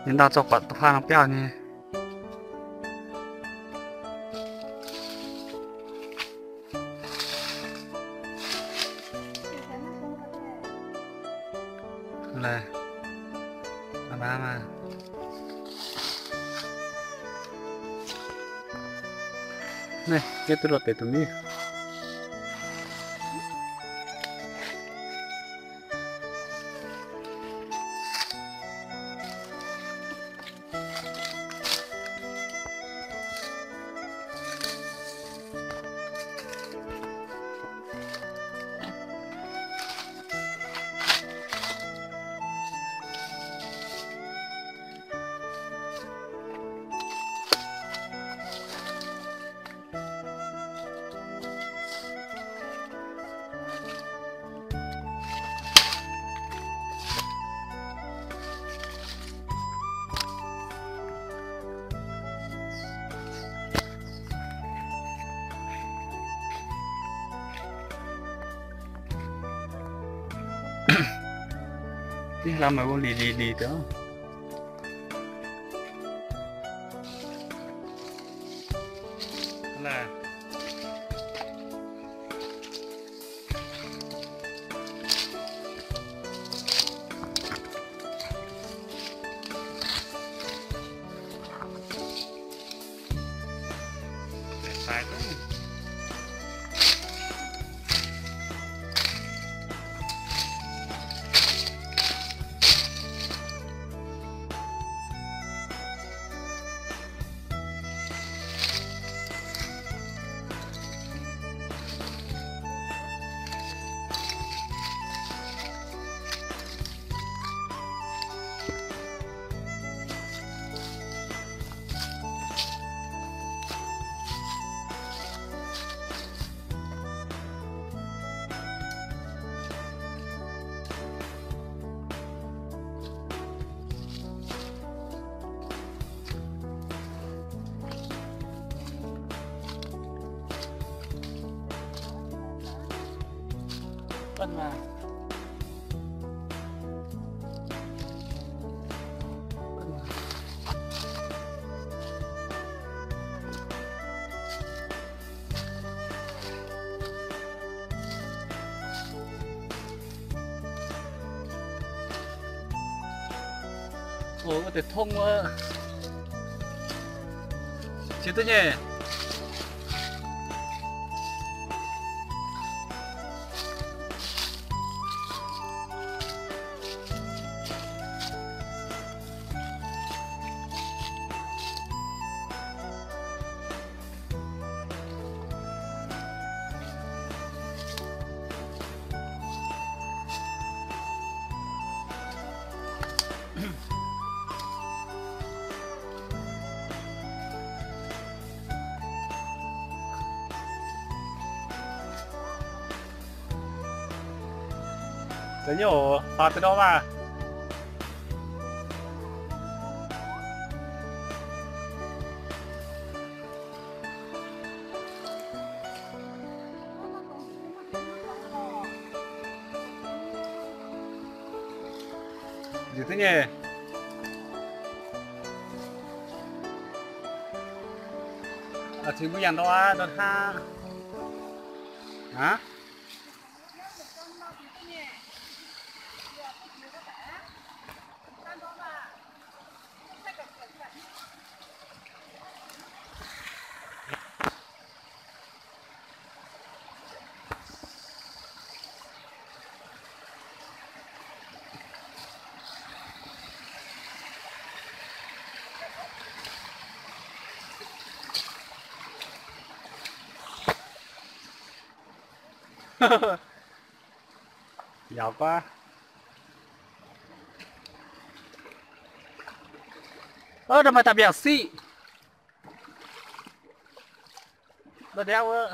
Ninh ndau zorqv buatc da'faam biauv nyei. Laaix, aa, naaiv, duqv lorz deix dongh mv. Ih, lamh meih mbuo lih lih lih deix. Ov, wuov deix tong wuov. Qiex duqv nyei. Deix nyei oc, faaux deix ndorm maah. Nziex duqv nyei. Aa, cingx mbuo yangh ndorm aqv, ndorm hnangv. Aa? Yaac guaav. Ov, nda'maah daaih mbiaauc siqv. Nda'ndiaauv wuov.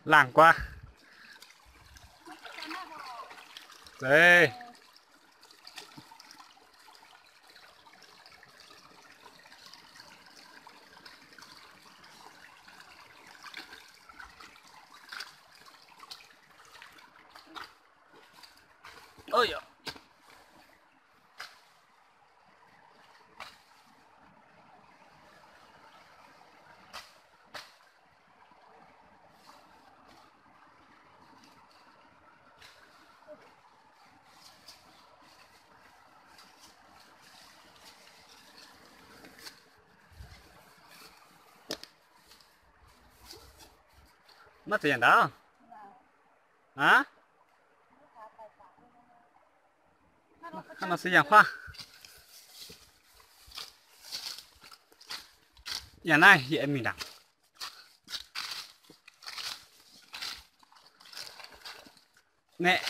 Laangh guaav. Zeiz. Maiv zeiz yangh ndaauv. Aa? Hnangv nor se yangh huaav. Yangh naaiv yietc mingh ndaangc. Naeqv.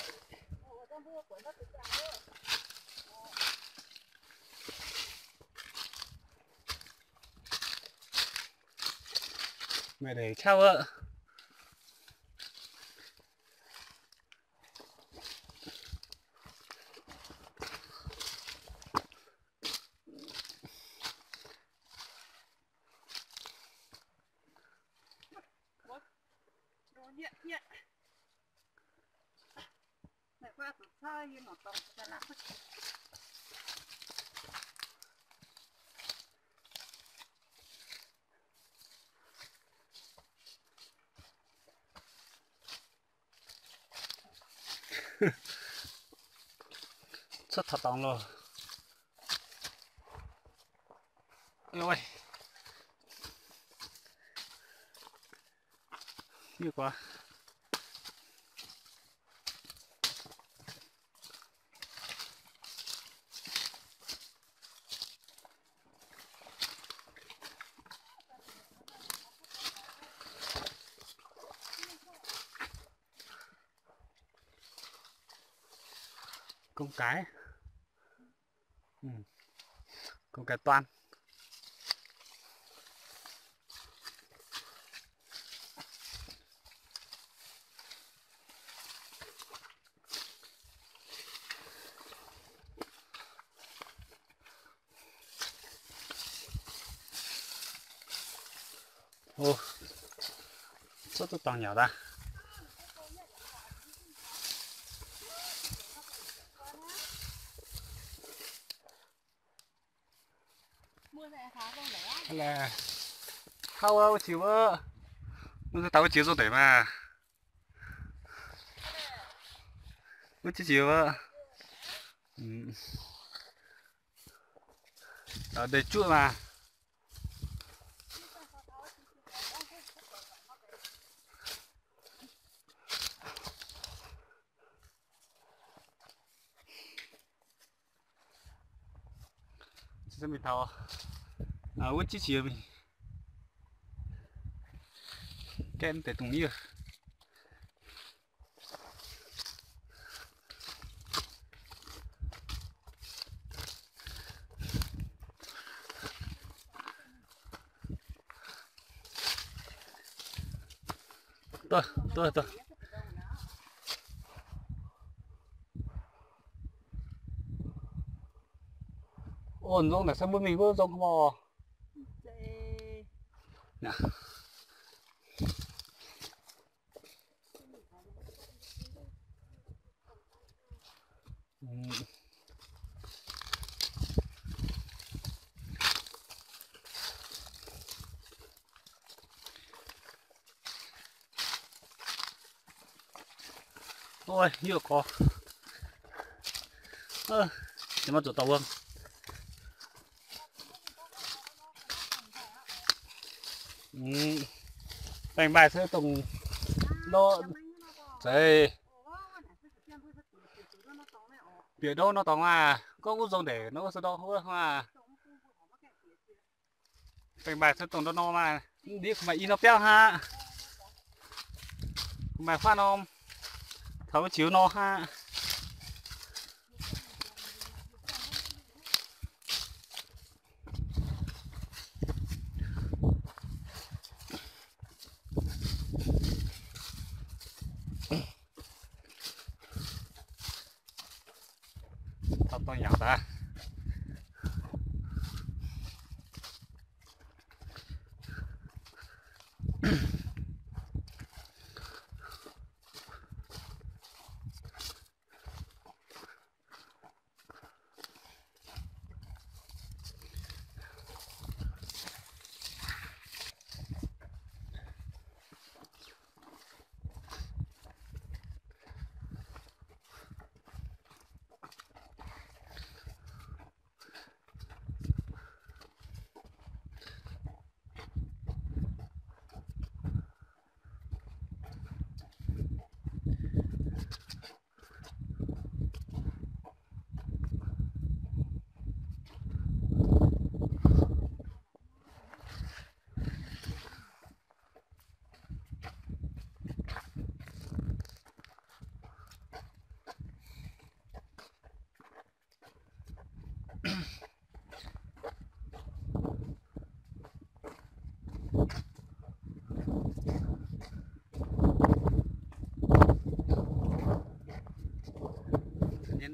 Meih deix qauv wuov. Cuotv taux dorngx loh. Ov, miev guaax. Gong gaaix. Gong gaaix duan. Ov, cuotv duqv dorngx nyauc daaih. Hnangv wuov, wuov jiex wuov, wuov dauh wuov jiex zong deix maah. Wuov jiex jiex wuov, ndeic juoqv maah. Mingh taux wuov jiex jiex mingh, gaeqv deix dungz yiev. Duqv, duqv, duqv. Ov, nzong naaic se mbuo mingh wuov nzong mor. Ov, yie gorx. Maiv zuqc dorh wuom. Baengh maaih se dongh nor zeiz. Bieqc ndouv nor dorngx maah, gorngv wuov nzong ndeic nor wuov se ndortv wuov maah. Baengh maaih se dongh ndortv nor maah, ndiev maaih i norm biauv hnangv. Maaih faanv norm, taux wuov jiex nor hnangv. Taux dorngx yaac daaih.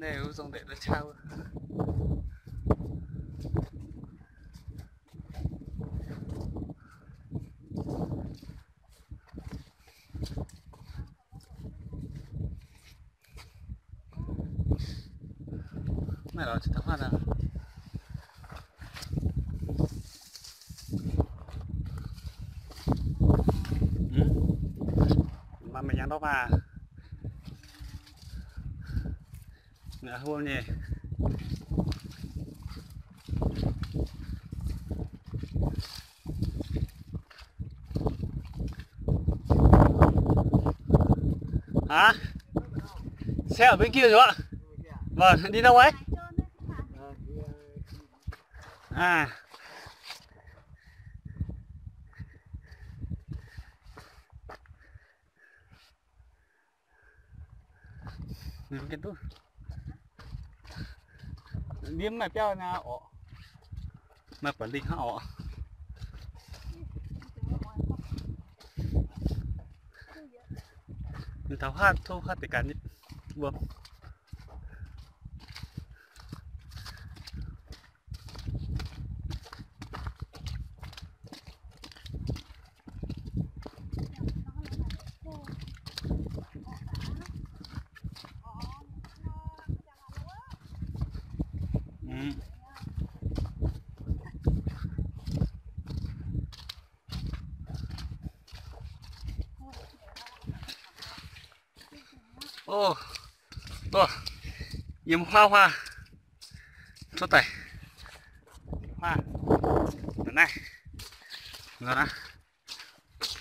Naaiv wuov zong ndeic daaih qaqv wuov. Naaiv lorz taux huaatv aqv. Maaih mienh yangh ndortv maah. Wuom nyei. Hả? Xe ở bên kia rồi ạ. Vâng, đi đâu ấy? À. Liemh maaih biauv nor orqc. Maaih buatc lingh hnangv orqc. Taux huaatv tov huaatv deix gaax wuom. Ov, yiem huaav huaav cuotv daaih. Huaav naaiv, naaiv,